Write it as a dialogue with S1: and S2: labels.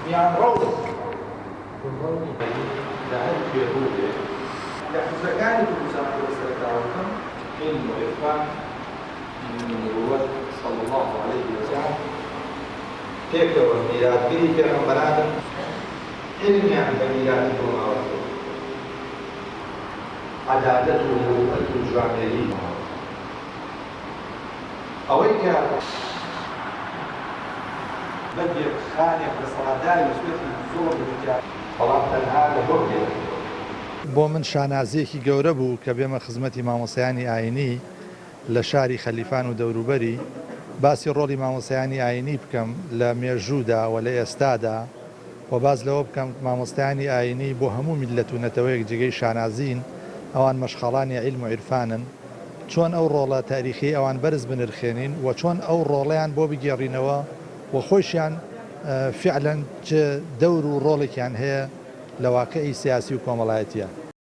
S1: میانڕەو.
S2: توندڕەو نین. لە هەر کوێ بووبێ.
S1: لە حوجرەکانی کوردستان کە لە سەرەتاوە وتم.
S2: عیلم و عیرفان نبووەت صلی اللە علیه وسلم.
S1: پێکەوە میراتگری پێغەمبەرانن. عیلمیان بە میراتی بۆ ماوەتەوە. عەدالەت و مروئەت و جوامێری. ئەوەی کە. بەگێک، خانێک، دەسەڵاتداری ویستوێتی زوڵم بە جوتیار. بەڵام تەنها لە بۆ گێرەکەوە.
S3: بۆ من شانازییەکی گەورە بوو کە بێمە خزمەتی مامۆستایانی ئایینی لە شاری خەلیفان و دەوروبەری، باسی ڕۆڵی مامۆستایانی ئایینی بکەم لە مێژوودا و لە ئێستادا و باس لەوە بکەم مامۆستایانی ئایینی بۆ هەموو میللەت و نەتەوەیەک جێگەی شانازین، ئەوان مەشخەڵانی عیلم و عیرفانن، چۆن ئەو ڕۆڵە تاریخیەی ئەوان بەرز بنرخێنین و چۆن ئەو ڕۆڵەیان بۆ بگێڕینەوە و خۆیشیان فیعلەن چ دەور و ڕۆڵێکیان هەیە لە واقیعی سیاسی و کۆمەڵایەتیا.